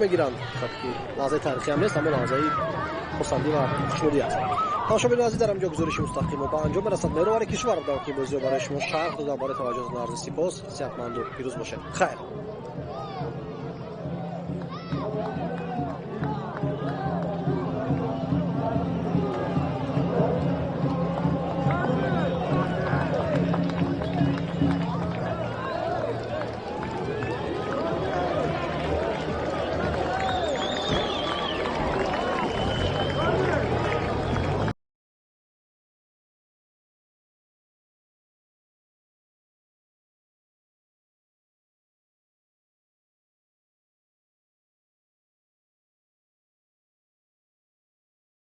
мегиранд. Шояд ки лаҳзаи таърихӣ ҳам нест, аммо лаҳзаи хурсандӣ ва хушнудӣ аст. Тамошобинони азиз, дар ҳаминҷо гузориши мустақим ба анҷом мерасад. Меҳровари кишвар будам, ки бозиро барои шумо шарҳ додам. Барои таваҷҷӯҳатон арзи сипос. Сиҳатманду пирӯз бошед. Хайр.